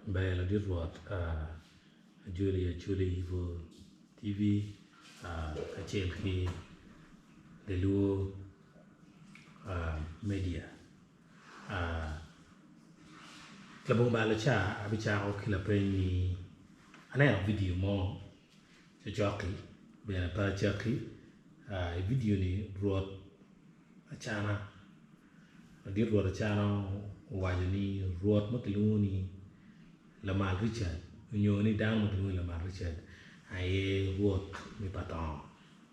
Ber ladit Rwot Ajoli Acholi Ibo TV kacel ki Leluo Media. Labongo balo ca abicako ki lapeny ni aneno vidio mo cokcok-ki bene pe acakki i vidio ni Rwot Acana ladit Rwot Acana owaco ni Rwot ma kilwongo ni Lamal Richard nyo ni dano ma kilwongo ni Lamal Richard aye Rwot me pa tongo.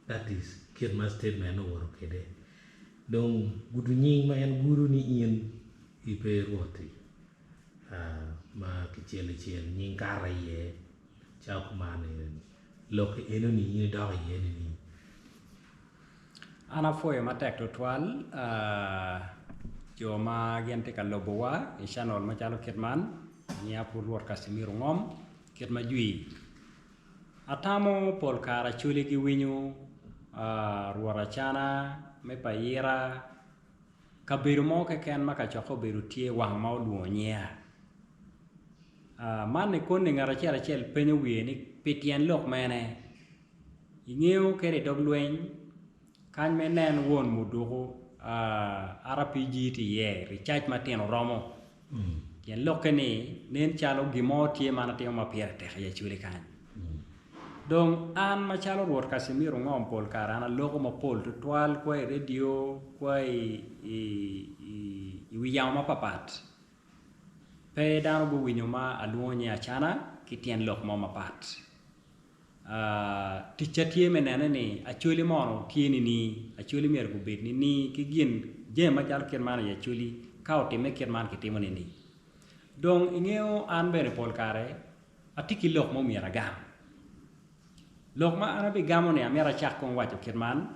That is kit ma statement ne owoto kwede. Dong gudo nying ma en gudo ni in ipe Rwot-ti ma kicelo icel nying kato iye calo kuman eni lok enoni in idok iye nining? An apwoyo matek tutwal jo ma gin tye ka lubowa i canal macalo kit man nyinga pud Rwot Kacimiro Ngom kit ma jwi. Atamo pol kare acholi giwinyo Rwot Acana me Payira kabedo mo keken ma kacokke obedo tye wang ma olwongo nyinga. Man ni koni ngat acel acel penyo wiye ni pi tyen lok mene? Ingeyo kadi i dog lweny kany ma inen won muduku RPG tye iye ricac matino romo Pien lokke ni, nen calo gin mo tye ma an atimo ma pire tek i Acholi kany. Dong an macalo Rwot Casimiro Ngom pol kare an aloko mapol tutwal kwa i redio, kwa i wi yamo mapapat. Pe dano guwinyo ma alwongo nying Acana ki tyen lok mo mapat. Ticca tye me nene ni Acholi mono tye nini, Acholi myero gubed nini ki gin jami macalo kit man i Acholi ka otimme kit man kitimo nini. Dong ingeyo an bene pol kare atye ki lok ma omyero agam. Lok ma an abigamo ni amito acak kong waco kit man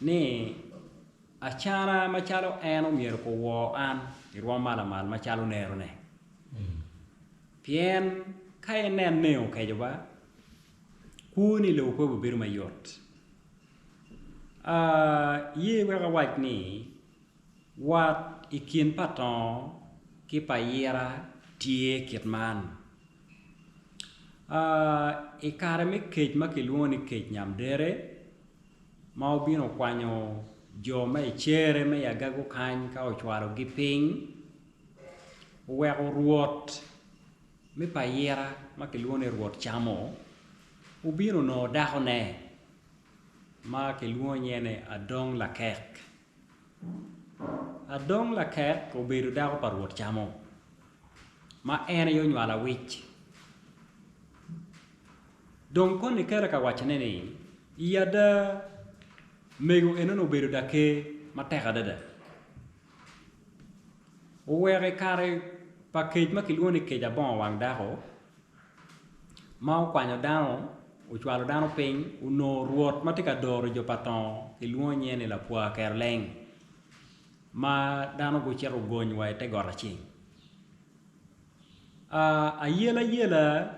ni Acana macalo en omyero kuwor an i rwom ma lamal macalo nerone. Pien ka inen ne okeco ba, kwoni i lobo pe obibedo mayot. Ye wek awac ni, wat i kin pa tongo ki pa yira tye kit man. I kare me kec ma kilwongo ni kec nyamdere, ma obino okwanyo jo ma i cere me i agago kany ka ocwalogi piny, Oweko rwot me payira ma kilwongo ni Rwot Camo obino onongo dakone ma kilwongo nyinge ni Adong Lakek. Adong Lakek obedo dako pa Rwot Camo ma en aye onywalo Awic. Dong koni kere ka wacone ni i ada mego enoni obedo daker matek adada. Oweko i kare pa kec ma kilwongo ni kec abongo wang dako ma okwanyo dano ocwalo dano piny onongo rwot ma tye ka doro jo pa tongo kilwongo nyinge ni lapwa keroleng ma dano gucito gony wa i te got aceng. Ayelayela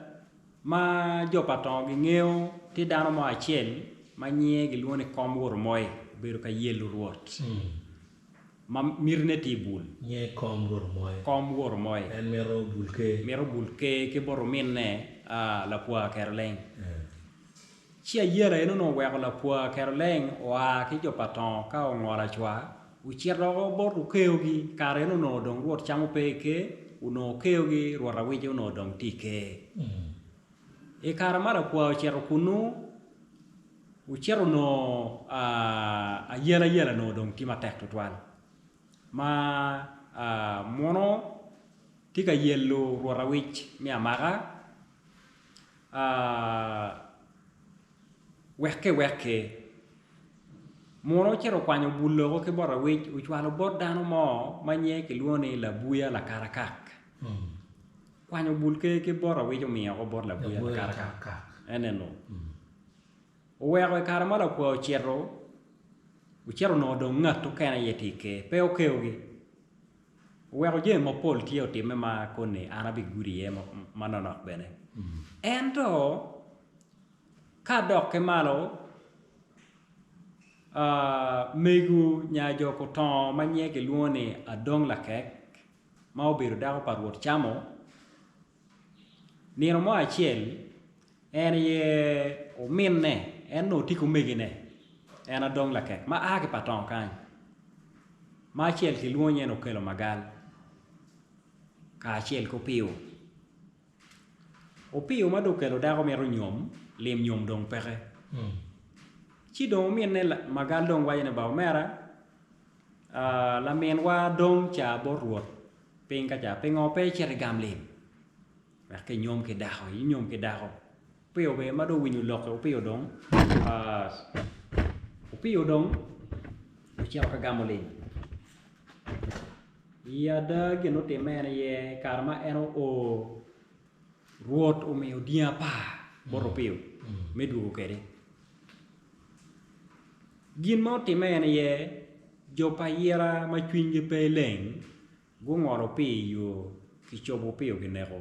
ma jo pa tongo gingeyo tye dano mo acel ma nyinge gilwongo ni kom wot omoyo obedo ka yelo rwot. Ma mitine tye i bul. Nyinge Kom Rwot Omoyo. Kom Rwot Omoyo. En mito bul ker. Mito bul ker ki bot ominne Lapwa Keroleng. Ci ayela en onongo oweko Lapwa Keroleng oa ki jo pa tongo ka ongolo acwa, ocito oko bot okeogi. Kare en onongo dong Rwot camo pe i ker, onongo okeogi Rwot Awici onongo dong tye i ker. I kare ma Lapwa ocito kunnu, Wucito onongo ayelayela onongo dong tye matek tutwal ma muno tye ka yelo rwot awic me amaka wek ki wek ki muno ocito okwanyo bul loko ki bot awic ocwalo bot dano mo ma nyinge kilwongo ni Labuya Lakarakak okwanyo bul ker ki bot awic omiyo bot Labuya Lakarakak enenu. Oweko i kare ma lakwa ocito, ocito onongo dong ngat okene aye tye i ker, pe okeyogi. Oweko jami mapol tye otimme ma koni an abigudo iye manonok bene. Ento ka adok ki malo, mego nya jo kutongo ma nyinge kilwongo ni Adong Lakek ma obedo dako pa Rwot Camo. Nino mo acel en aye ominne, en onongo tye ki omegine, en adong lakek ma a ki pa tongo kany, ma acel kilwongo nyinge ni Okello Magal kacel ki Opiyo. Opiyo ma dong okelo dako mito nyom, lim nyom dong peke. Ci dong ominne Magal dong waco ni ba omera, laminwa dong ca bot Rwot piny ka ca, pingo pe icit igam lim wek kinyom ki dako, inyom ki dako. Opiyo bene ma dong owinyo lok-ki opiyo dong, opiyo dong ocito ka gamo lim. I ada gin mutimme en aye kare ma en oo, Rwot omiyo dyangi apar bot Opiyo me dwogo kwede. Gin ma otimme en aye jo pa Ira ma cwinygi pe leng gungolo Opiyo i yo kicobo Opiyo kineko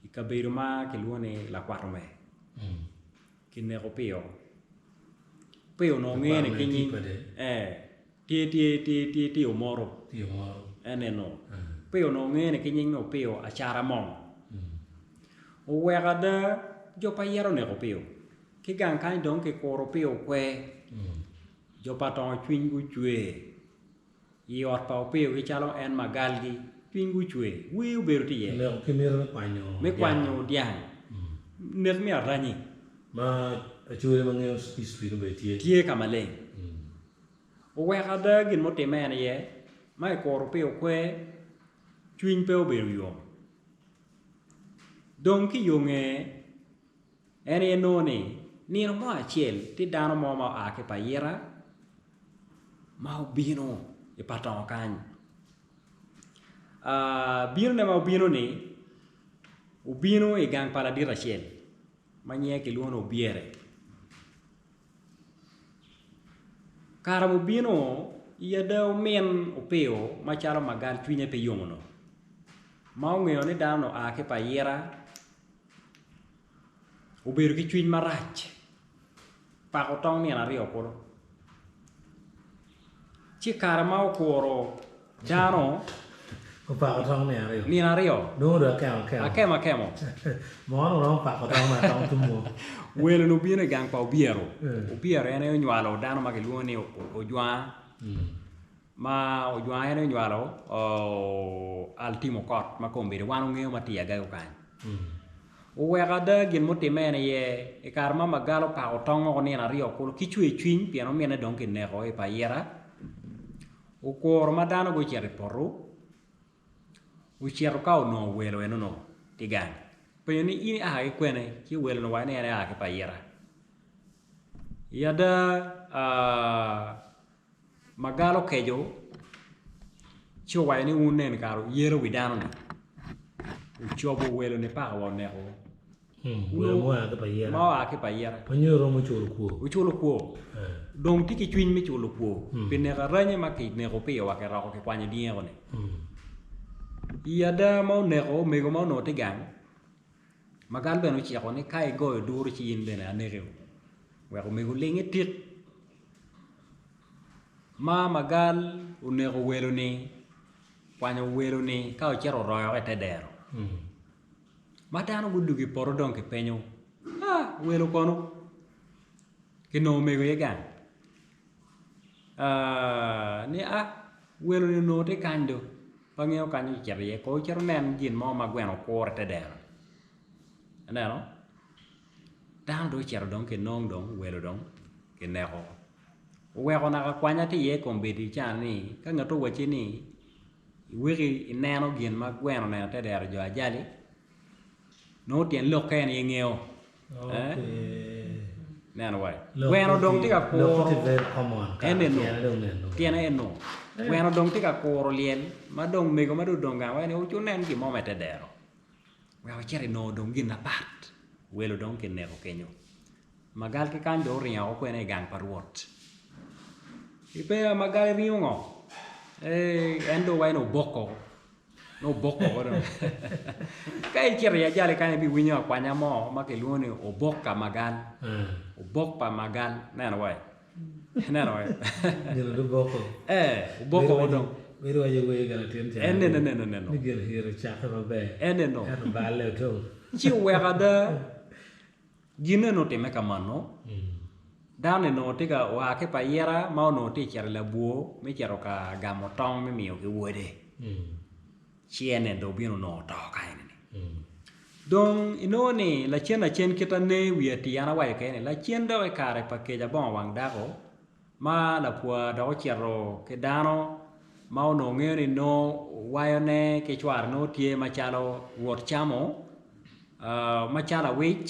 i kabedo ma kilwongo ni Lakwat-omer. Kineko Opiyo. Opiyo onongo ngene ki nying Tye tye tye tye tye omoro. Tye omoro. En eno. Opiyo onongo ngene ki nying ni Opiyo Acara Mong. Oweko ada jo pa Yero oneko Opiyo. Ki gang kany dong kikuro Opiyo okwer. Jo pa Tongo cwiny gucwer. I ot pa Opiyo ki calo en magalgi cwiny gucwer. Wer obedo tye iye. Kineko ki miti me kwanyo Me kwanyo dyang. Nek me aranyi. Ma Acholi ma ngeyo history nongo bene tye. Tye ka maleng. Oweko ada gin mutimme en aye, ma i kuro pi okwer, cwiny pe obedo yom. Dong ki yo nge, en aye nongo ni nino mo acel tye dano mo ma oa ki Payira ma obino i Patongo kany. Binone ma obino-ni, obino i gang pa ladit acel ma nyinge kilwongo ni Obyere. Kare mubino i ada omin Opiyo macalo magal cwinye pe yom onongo ma ongeyo ni dano-nu oa ki pa ayira obedo ki cwiny marac pako tong nino aryo kulu ci kare ma okuro Dano. Opako tong nino aryo. Nino aryo. Nongo dong akemo akemo. Akemo akemo. Mono romo pako tong ma tong tumo. Welo ni obino i gang pa Obyero. Obyero en aye onywalo dano ma kilwongo ni Ojwanga. Ma Ojwanga en aye onywalo Altimo Okot ma kombeddi wan wangeyo ma tye i Agago kany. Oweko ada gin mutimme en aye i kare ma Magala opako tong woko nino aryo kulu ki cwer cwiny pien ominne dong kineko i pa Ira. Okuro ma dano gucito i poto, ocito ka onongo welo en onongo tye gang. Openyo ni, In ia ki kwene? Ci welo-ni owaco ni en ea ki pa ita. I ada Magala okeco ci owaco ni wun nen kara wuyelo wi dano-ni, wucobo welo-ni paka wa oneko. Welo mua ki pa yera. Ma oa ki pa yera. Ma nyo romo culo kwo. Oculo kwo. Dong tye ki cwiny me culo kwo pi neko aranya ma kineko piwa kiroko kikwanyo dyeko ni. I ada ma oneko omego ma onongo tye gang, Magal bene ociko ni ka igoyo duru ci in bene aneki wek omego oling itik. Ma Magal oneko welo ni, okwanyo welo ni ka ocito oroyo woko ite dero. Ma dano gudwogo i poto dong kipenyo, Aa, welo kono? Kinongo omego aye gang. Aa, ni a, welo-ni onongo tye kany do, pe angeyo kany ocito iye, kono ocit onen gin mo ma gweno okuro i te dero. Ineno? Dano dong ocito dong kinong dong welo dong kineko. Oweko naka kwanya tye iye kombeddi ca ni ka ngat owacci ni Iweki ineno gin ma gweno oneno te dero jo ajali, nongo tyen lokke en aye ngeyo. Ineno wa? Gweno dong tye ka kuro en eno, tyene eno, gweno dong tye ka kuro lyel ma dong mego ma dong odong gang waco ni wunen gin mo ma i te dero wek wucit inongo dong gin mapat, welo dong kineko kenyo. Magal ki kany dong oringo woko kwene i gang pa Rwot. I peya magal iringo ngo? Ee, en dong waco ni oboko, nongo oboko woko dong. Ka icito i ajali kany ibiwinyo akwanya mo ma kilwongo ni obok ka magal, obok pa magal, ineno wai? Ineno wai? Gin dong oboko. Ee, oboko woko dong. Bedo waco wer ka latin ca. En eno eno eno. Ni gin hiro cake maber. En eno. Ento balle otum. Ci oweko ada gin eno otimme ka mano. Dano eno tye ka oa ki payira ma onongo tye ka cito i labwor me cito ka gamo tong me miyo ki wode. Ci en eno dong obino onongo oto ka eni. Dong inongo ni lacen lacen kit ane wiye atir an awaco kene ni lacen dok i kare pa kec abongo wang dako ma lapwa dok ocito ki dano ma onongo ngeyo ni nongo wayone ki cware nongo tye macalo rwot camo macalo awic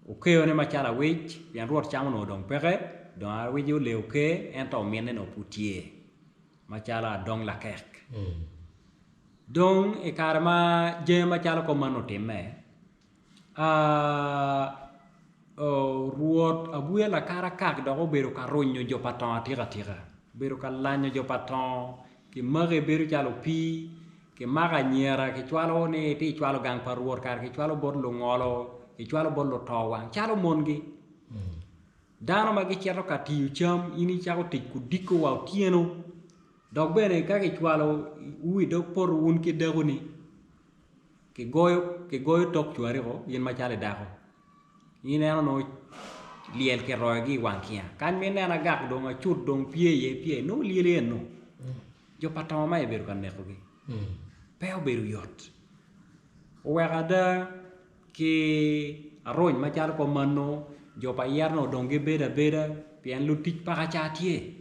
okeyone macalo awic pien rwot camo onongo dong peke dong awic oleyo ker ento ominne onongo pud tye macalo adong lakek. Dong i kare ma jami macalo kuman otimme, Rwot abuya lakarakak dok obedo ka runyo jo pa tongo atika tika, obedo ka lanyo jo pa tongo, kimaki bedo calo opii, kimako anyira kicwalo ni itye icwalo gang pa Rwot kara kicwalo bot lungolo, kicwalo bot luto wang calo mongi. Dano ma gicito ka tiyo cam in icako tic kudiko wa otyeno. Dok bene ka kicwalowu i dog poto wun ki dakoni, kigoyo kigoyo tok cwariko in macalo i dako, ineno nongo lyel kiroyogi i wang kinga. Kany ma ineno agak dong acut dong pye iye pye nongo lyeli eno. Jo pa tongo ma ibedo ka nekogi pe obedo yot. Oweko ada ki aruny macalo kumeno jo pa yen-nu dong gibedo abeda pien lutic paka ca tye.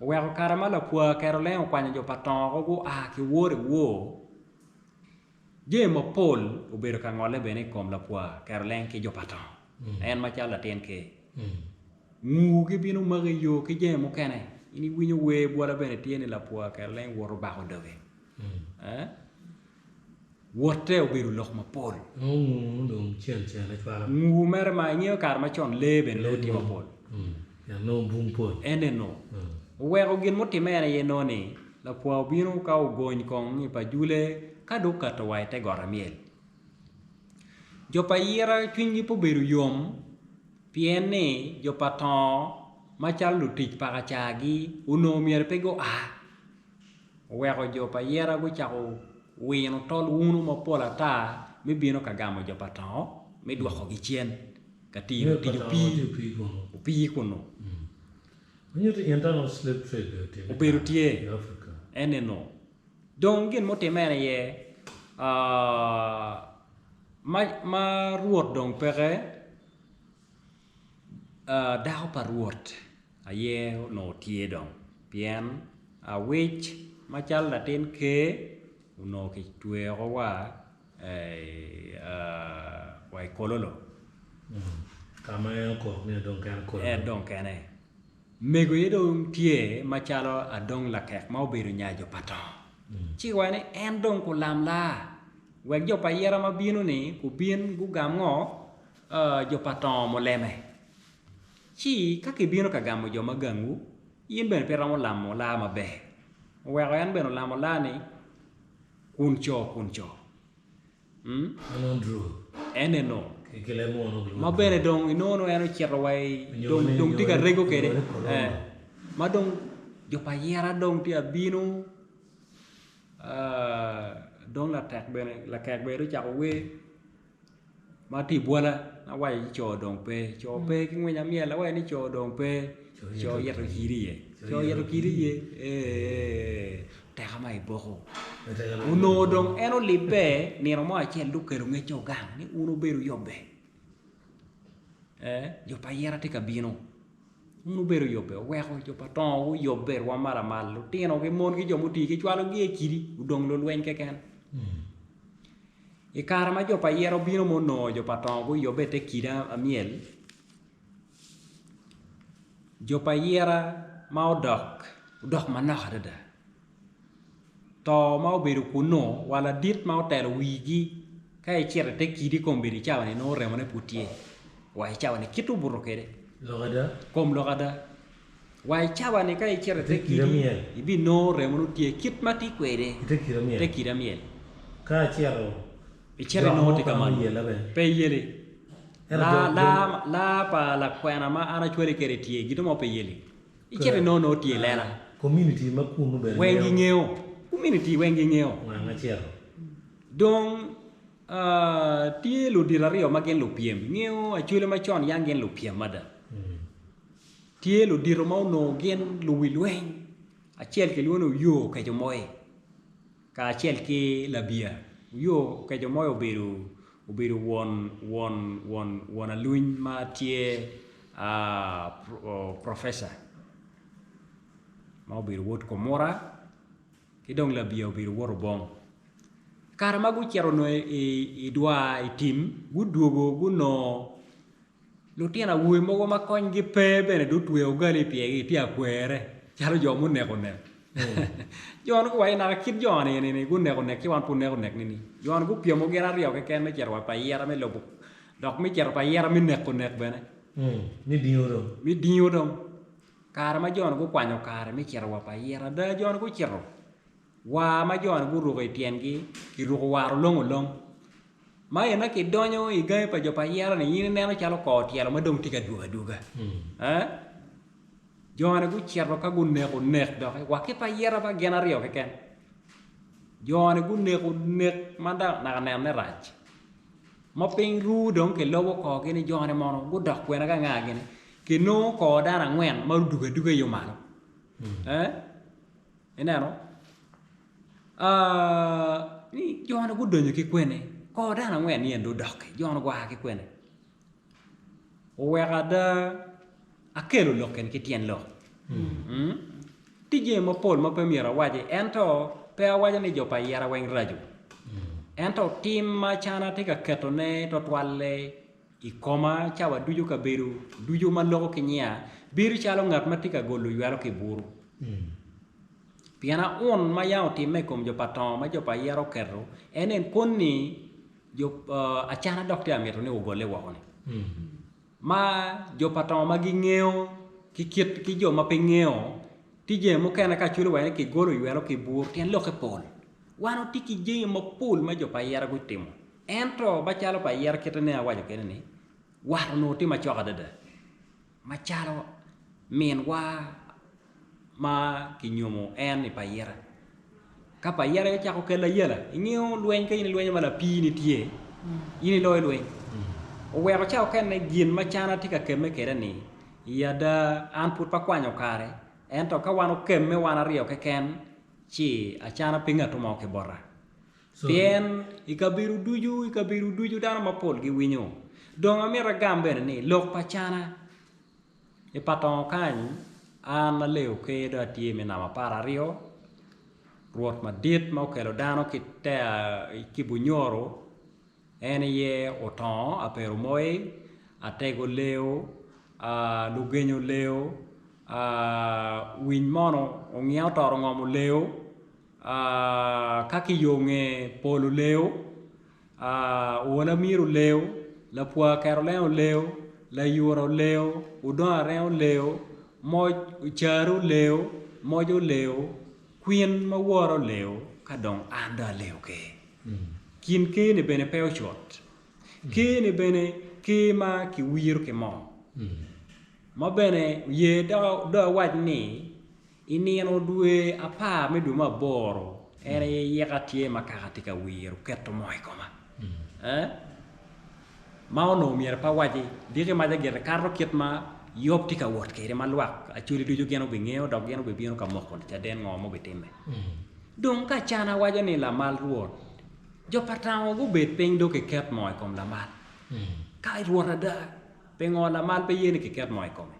Oweko kare ma lapwa keto leng okwanyo jo pa tongo woko gua ki wor i wor, jami mapol obedo ka ngolle bene i kom lapwa keto leng ki jo pa tongo en macalo latin ker. Ngugi bino maki i yo ki jami mukene in iwinyo wer bwola bene tye ni lapwa keto leng woto bako doge. Wotte obedo lok mapol. Nguu mere ma ingeyo kare macon lee bene nongo tye mapol. Eneno oweko gin mutimme en aye nongo ni lakwa obino ka ogony kong i pa jule ka dong okato wa i te got amyel. Jo pa ira cwinygi pe obedo yom pien ni jo pa tongo macalo lutic paka cagi onongo myero pe gua. Oweko jo pa Yera gucako wino tol uno mapol ata me bino ka gamo jo pa tongo me dwokogi cen ka tino tic opii kunnu. Obedo tye enenu. Dong gin mutimme en aye ma Rwot dong peke, dako pa Rwot aye onongo tye dong pien awic macalo latin ker onongo kitweyo woko wa i kololo en dong kene mego aye dong tye macalo adong lakek ma obedo nyajo pa tongo ci kiwaco ni en dong kulam laa wek jo pa ayira ma bino ni gubin gugam ngo jo pa tongo muleme. Ci ka kibino ka gamo jo ma gangwu, in bene pe iromo lamo laa maber. Oweko en bene olamo laa-ni kun co kun co. Eneno. Ma bene dong inongo nongo en ocito wa i dong dong tye ka rego kwede. Ma dong jo pa ayira dong tye ka bino dong latek bene lakek bene dong ocako wer. Ma tye i bwola awaco ni co dong pe, co pe ki ngwec amyel awaco ni co dong pe, co ito kidi iye, co ito kidi iye ee teka ma iboko onongo dong en olibbe nino mo acel dong okelo ngecce ogang ni wun wubedo wuyubbe ee jo pa ayira tye ka bino wun wubedo wuyubbe oweko jo pa tongo guyubbe rwom ma lamal lutino ki mon ki jo mutii kicwalogi i kidi odong lulweny keken. I kare ma jo pa Yero obino ma onongo jo pa Tongo guyubbe i te kidi amyel, jo pa Yera ma odok, odok manok adada. To ma obedo kunnu wa ladit ma otelo wigi ka icito i te kidi kombeddi i cawa-ni nongo remone pud tye wa i cawa-ni kit obuto kwede kom lok ada. Wa i cawa-ni ka icito i te kidi, ibinongo remo nongo tye kit ma tye kwede i te kidi amyel. Icito inongo tye ka malo, pe iyeli. Laa pa lakwena ma an acwali kwede tye, gin mo pe yeli. Icito inongo nongo tye i lela. Community ma kunu bene Weng gingeyo. Community weng gingeyo. Wang acito. Dong tye ludito aryo ma gin lupyem. Ingeyo Acholi macon yang gin lupyem mada. Tye ludito ma onongo gin luwi lweny. Acel kilwongo ni Oyoo Okeco Moi kacel ki Labia. Oyoo Okeco Moi obedo obedo won won won won aluny ma tye professor ma obedo wod Komura ki dong Labia obedo wod Obong. Kare ma gucito onongo i dwar i tim gudwogo gunongo Lutino awobe mogo ma konygi pe bene dong otweyo gali i pyergi gitye ka kwere calo jo muneko nek. Jo-ni guwaco ni naka kit jo-ni eni-ni guneko nek ci wan pe wuneko nek nining? Jo-ni gupyemo gin aryo keken me cito wa pa ayira me lobo dok me cito pa ayira me neko nek bene. Me dingo dong. Me dingo dong. Kare ma jo-ni gukwanyo kare me cito wa pa ayira ada jo-ni gucito war ma jo-ni guruko i tyengi kiruko war olong olong. Ma ena kidonyo i gangi pa jo pa ayera-ni, in ineno calo kor tyelo ma dong tye ka dwogo adwoga. Eh? Jo-ni gucito ka guneko nek doki, wa ki pa ayera ba gin aryo keken. Jo-ni guneko nek ma dok naka nenone rac. Ma piny ru dong kilubo korgi ni jo-ni mono gudok kwena ka anga gini, kinongo kor dano angwen ma odugo aduga yo malo. Eh? Ineno? Ni jo-ni gudonyo ki kwene? Kor dano angwen ni en dong odok-ki, jo-ni gua ki kwene? Oweko ada akelo lok eni ki tyen lok. Tye jami mapol ma pe myero awaci ento pe awaco ni jo pa ayera weng raco. Ento tim ma can atye ka ketone twatwalle i koma cawa ducu kabedo ducu ma loko ki nyinga bedo calo ngat ma tye ka golo ywelo ki i buru. Pien aun ma yam otimme i kom jo pa tongo ma jo pa ayera oketo, en en koni jo acana dok tye ka mito ni ogolle woko-ni. Ma jo pa tongo ma gingeyo ki kit ki jo ma pe ngeyo, tye jami mukene ka culo wa ni kigolo ywelo ki i bur tyen lokke pol. Wan watye ki jami mapol ma jo pa ayera gutimo, ento macalo pa ayera kite nen awaco kwede ni wat onongo tye macok adada. Macalo minwa ma kinyomo en i payira. Ka payira aye ocako kelo ayela, ingeyo lweny ka in ilwenyo ma lapii-ni tye, in iloyo lweny. Oweko ca okene gin ma cana tye ka kemme kwede-ni, i ada an pud pe akwanyo kare, ento ka wan okemme wan aryo keken, ci acana pe ngatto mo ki bota. Pien i kabedo ducu, i kabedo ducu dano mapol giwinyo. Dong amito agam bene ni, lok pa cana i pa tongo kany, an aleyo ker dong atye me namba apararyo, Rwot madit ma okelo dano ki ki Bunyoro, en aye otongo apero moi, atego leo, lugenyo leo, winy mono ongiya otoro ngom oleo, Ka ki yo nge pol oleo, ool amiro oleo, lapwa keto lengo oleo, layura oleo, odong arenga oleo, moc ocari oleo, moc oleo, kwin ma wora oleo, ka dong an dong aleo ker. Kin ker-ni bene pe ocut. Ker-ni bene ker ma kiwiro ki moo, ma bene oye dok awac ni I nino dwe apar me dwe me aboro, en aye yika tye ma kaka tye ka wiro keto moo i koma. Ma onongo myero pe awaci, diki maca gire kato kit ma Yob tye ka wot kwede ma lwak acholi ducu gin obingeyo dok gin obibino ka moko caden ngo ma obitimme. Dong ka can awaco ni lamal Rwot, jo pa tango gubed piny dong kiket moo i kom lamal. Ka Rwot ada, Pingo lamal pe ye ni kiket moo i kome?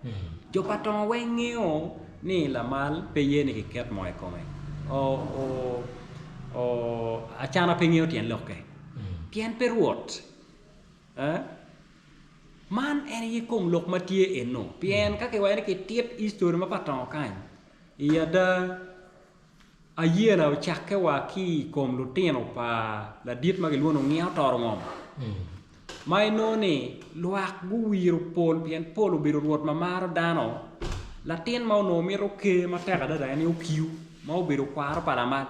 Jo pa tongo weng ngeyo ni lamal pe ye ni kiket moo i kome. Acana pe ngeyo tyen lokke. Pien pe Rwot. Man en aye kom lok ma tye eno. Pien ka kiwaco ni kitit history ma pa tongo kany, i ada Ayela ocakke wa ki i kom lutino pa ladit ma gilwongo ni Ongiya Otoro Ngom, ma inongo ni lwak guwiro pol pien pol obedo rwot ma maro dano. Latin ma onongo mito ker matek adada en aye Okiu ma obedo kwaro pa lamal.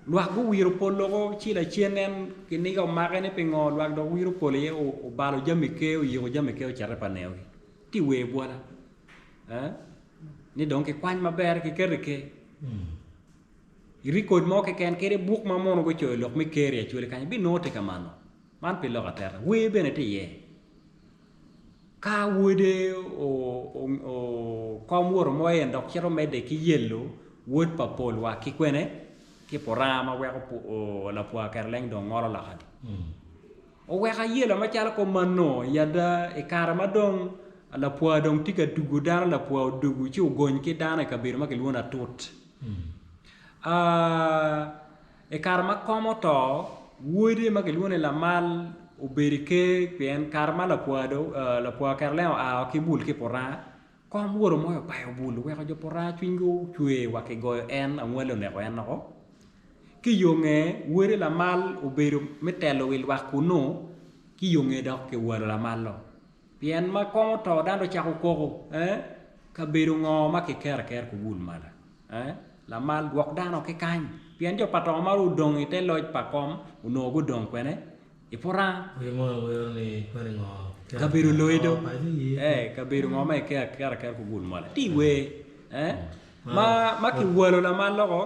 Lwak guwiro pol loko ci lacen en kiniga omake ni pingo lwak dok wiro pol iye obalo jami ker oyiko jami ker ocito pa neogi. Ti wer bwola. Ni dong kikwany maber kiketo i ker. I rikod mo keken kadi buk ma mono gucoyo lok me ker i Acholi kany ibinongo tye ka mano. Man pi lok ateta. Wer bene tye iye. Ka wode kom wot omoyo en dok cito medde ki yelo wod pa pol wa ki kwene ki puranga ma weko lapwa keto leng dong ngolo loka-ni. Oweko ayela macalo kumanno i ada i kare ma dong lapwa dong tye ka dugo dano lapwa odugo ci ogony ki dano i kabedo ma kilwongo ni atut. I kare ma kom oto, wode ma kilwongo ni Lamal obedo i ker pien kare ma lapwa dong lapwa oketo lengo oa ki bul ki i Puranga, kom wod omoyo opayo bul oweko jo Puranga cwinygi ocwer wa kigoyo en angwale oneko en woko. Ki i yo nge, wode Lamal obedo me telo wi lwak kunnu, ki i yo nge dok kiwalo Lamal-lo. Pien ma kom oto dano dong ocako koko, ee, kabedo ngo ma kiketo aketa ki bul mada? Ee, lamal gwok dano ki kany, pien jo pa to ma odong i te loc pa kom onongo gudong kwene i puranga. Wer mo wero ni kwene ngo kiketo Kabedo aketa loyi do, to paco iye. ee, kabedo ngo ma iketo aketa ki bul mada? Ti wer, ee, Ma ma ma kiwalo lamal loko.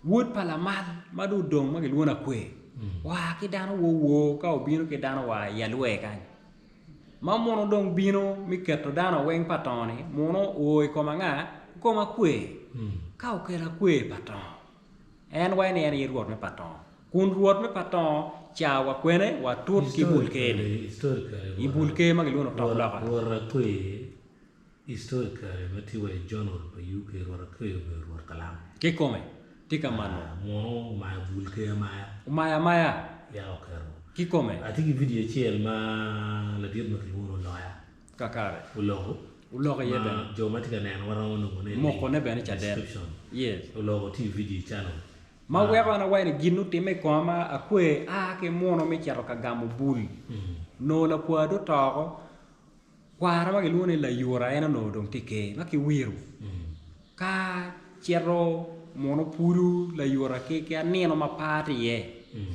Wod pa lamal ma dong odong ma kilwongo ni Akwer oa ki dano wowor ka obino ki dano wa i alwer kany ma muno dong bino me keto dano weng pa to-ni muno oo i kom anga? I kom Akwer ka okelo Akwer pa to en waco ni en aye rwot me pa to kun rwot me pa to ca wa kwene wa tut ki bul ker-ni i bul ker ma kilwongo ni otok loka. Historically ma tye wa i journal pa UK Rwot Akweyo obedo Rwot Kalam. Kikome, tye ka mano. Munu omayo bul ker amaya. Omayo amaya. Yaka oketo. Kikome. Atye ki video acel ma ladit ma kilwongo ni Oloya. Kakare. Oloko. Oloko iye bene. Ma jo ma tye ka neno wa romo nongo ne i link. Moko ne bene i caden. Description. Yes. Oloko tye i video i channel. Ma weko an awaco ni gin otimme i koma ma akwe a ki muno me cito ka gamo bul. Nongo lakwar dong oto oko. Kwara ma kilwongo ni Layura en onongo dong tye i ker ma kiwiro ka cito muno pudu Layura ki anino ma par tye iye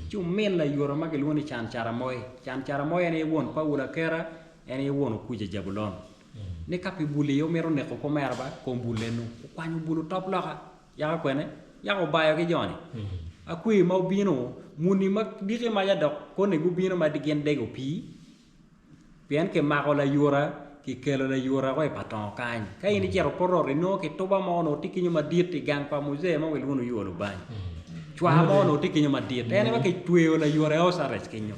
ci omin Layura ma kilwongo ni Can Caramoi, Can Caramoi en aye won Paulo Akera en aye won Okuca Jabulon ni ka pi bul iye omito neko ki omera ba kom bul eno okwanyo bul otop loka yaka kwene yaka obayo ki joni akwe ma obino muni ma diki maca dok koni gubino ma gin dego pii Pien kimako layura, kikelo layura woko i pa tongo kany. Ka in icito Porot, inongo kituba mo onongo tye kenyo madit i gang pa muzee mo kilwongo ni Oyoo Lubany. Cwar mo onongo tye kenyo madit. En aye ma kitweyo layura i house arrest kenyo.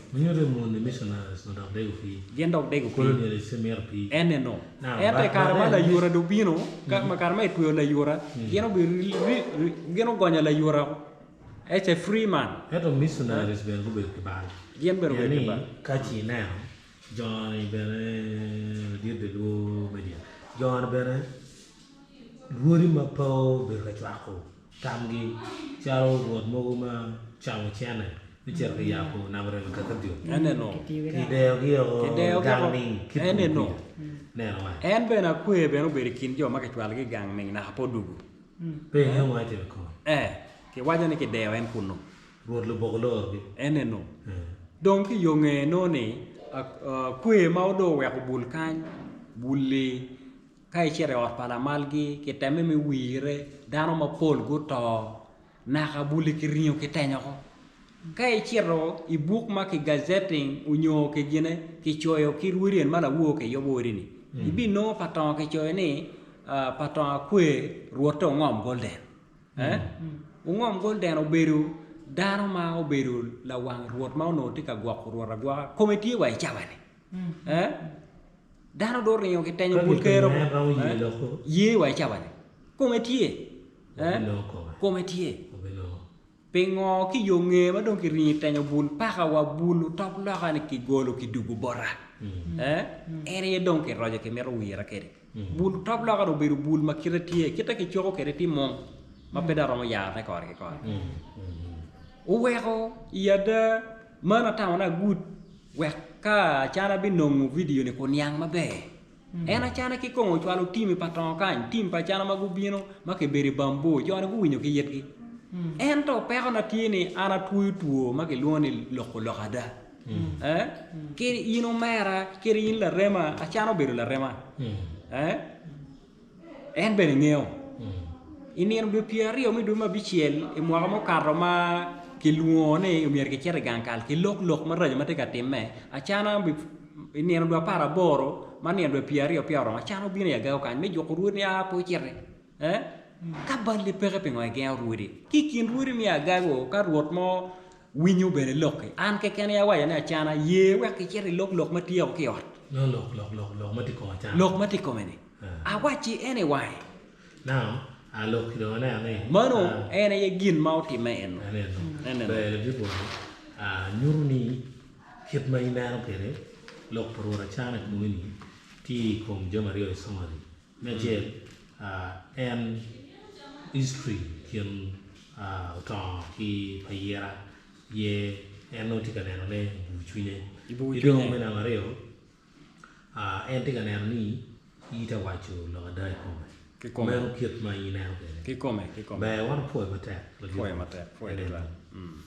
Gin dok dego pii. En eno. Ento i kare ma layura dong obino, kare ma kitweyo layura, gin obedo, gin ogonyo layura woko. It's a free man. Ento missionaries bene gubedo ki bal. Gin bene Pien gubedo ki ni bal. ka ci ineno jo-ni bene ladit dye lwor media jo-ni bene rwodi ma pe obedo ka cwako tamgi calo rwot mogo ma camo cene me cito ka yabo nam remo cathedral Eneno. kideyogi o Kideyogi gang oko. ning kit Eneno. kwija neno wa. En bene akwer bene obedo i kin jo ma kicwalogi i gang ning naka pe odugu. Pe ingeyo ngo etimo i kome. Ee, kiwaco ni kideyo en kunnu. Rwot lubok olorogi. En eno. Dong ki yo nge nongo ni kwer ma odong oweko bul kany, bul-li ka icito i ot pa lamalgi kitemme me wire, dano mapol guto, naka bul-li kiringo kitenyo oko. Ka icito i buk ma ki gazetting onyo ki gine kicoyo ki rwodi eni ma lawor kiyubo odi-ni, ibinongo pa tongo kicoyo ni pa tongo akwer rwotte ongom golden. Ongom golden obedo dano ma obedo lawang rwot ma onongo tye ka gwoko rwot agwoka kome tye wa i cawa-ni. Dano dong oringo kitenyo bul kero ye wa i cawa-ni kome tye kome tye. Pingo ki yo nge ma dong kiringo i tenyo bul paka wa bul otop loka ni kigolo kidugu bota? Eh? En aye dong kiroco kimito wira kede. Bul otop loka ni obedo bul ma kite tye, kite kicoko kede tye mung ma pe dong romo yarone kore ki kore. Oweko i ada meno atamo ni agud wek ka Acana binongo vidio ni kuniang maber. En Acana kikome ocwalo tim i pa tongo kany, tim pa Acana ma gubino ma kibedo i bamboo, jo-ni guwinyo ki itgi. Ento pekona tye ni an atwoyo two ma kilwongo ni loko lok ada. Eh? Kadi in omera, kadi in larema, Acana obedo larema. Eh? En bene ngeyo. I nino dwe pyeraryo me dwe me abicel i mwaka mukato ma kilwongo ni myero kicit i gang kal kilok lok maraco ma tye ka timme, Acana i nino dwe aparaboro ma nino dwe pyeraryo peya oromo, Acana obino i agago kany me juko rwodi ni aa pe wuciti. Ka balli peke pingo igengo rwodi? Ki i kin rwodi me agago ka rwot mo winyo bene lokki, an keken aye awaco ni Acana ye wek kicit ilok lok ma tyeko ki i ot. Nongo lok lok lok ma tye i kom Acana. Lok ma tye i kome ni. Awacci en i wange. Now, a lok ki dong aneno ni. Mano en aye gin ma otimme eno. En eno. En eno. Ber ladit bot a nyuto ni kit ma ineno kwede lok pa Rwot Acana i komi ni tye i kom jami aryo i summary. Me acel, en history kin otongo ki pa Yira ye en nongo tye ka neno ne i bur cwinye. I bur Ki dong cwinye. me namba aryo, en tye ka neno ni in itye ka waco lok ada i kome. Kikome. Meno kit ma in ineno kwede. Kikome, kikome. Ber wan opwoyo matek. Pwoyo matek, pwoyo Ene. tutwal. Mm.